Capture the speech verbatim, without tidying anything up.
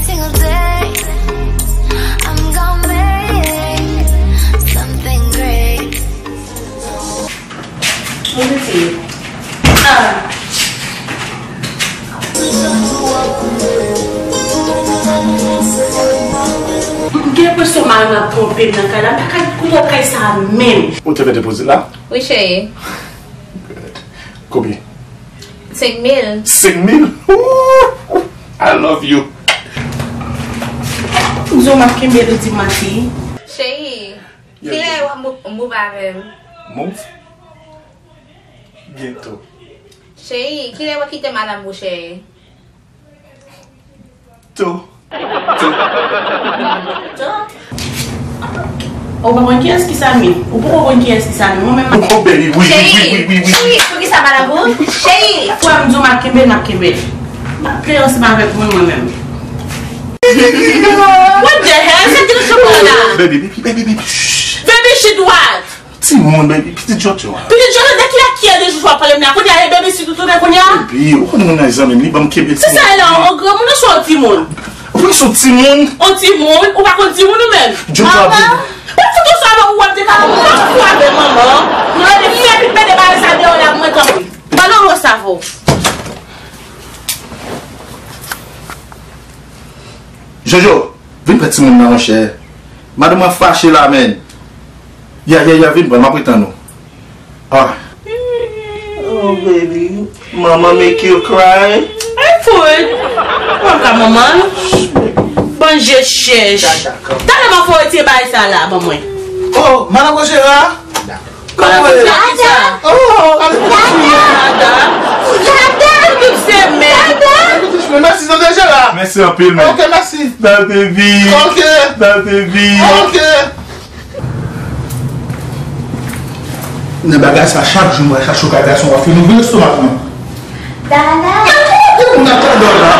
Single day, I'm gonna make something great. Mon pitit. Ah. M gen enpresyon mari m ap twonpe m nan kay la. M pa ka koute kay sa a menm. Ou te fè depoze la? Wi, cheri. Konbyen? Senk mil. Senk mil? Ooh, I love you. M di w m ap kenbe l, ou di manti. Cheri, kilè w ap mou-, move avè m? Move? Byento. Cheri, kilè w ap kite madanm ou, cheri? To. To. To. Ou pa konn kiyès ki Samy? Ou poko konn kiyès ki Samy? Mwen menm. Oh, baby, wi, wi, wi, wi, wi, wi. Cheri, poukisa pa nan gou? Cheri! Fwa m di w m ap kenbe l, m ap kenbe l. M ap plede ansanm avèk moun, mwen menm. What the hell? Se ki nou chapè la? Baby, baby, baby, baby, shh. Baby shit what? Timoun, baby, pitit Jojo a. Pitit Jojo, de ki a ki a de jou w ap pale m la? Kounye a, e baby si toutonnen kounye a? Baby, ou konnen mwen nan zanmi m, li ban m kenbe timoun. Se sa e la, yon granmoun oswa yon timoun? Ou pa se yon timoun? Yon timoun? Ou pa konn timoun ou menm? Jojo a big. Ou fout ou sa ou ap dekale, ou pa fou avè manman. Nou rete fè vit mete bagay sa deyò la pou mwen tanpri. Ban nou yon savo. Jojo, vin pran timoun nan, monchè. Madanm mwen fache la, menn. Ya, ya, ya, vin pran, m ap ret tann ou. Ah. Oh, baby. Mama make you cry. Ay, fout. Mwen ka manman. Bon, je chèch. Talè m ap fè w retire bagay sa la, ban mwen. Oh, Madame Rochera. Kòman w ye? Dada! Oh, ale. Dada! Dada! Tout semèn. Mèsi, tonton Jera. Mèsi anpil, men. Ok, mèsi. Bye, baby. Ok. Bye, baby. Ok. Nan bagay sa, chak jou mwen chache yon kay gason, w ap fè m ouvri lestomak mwen. Dada! Gade moun ap tann la.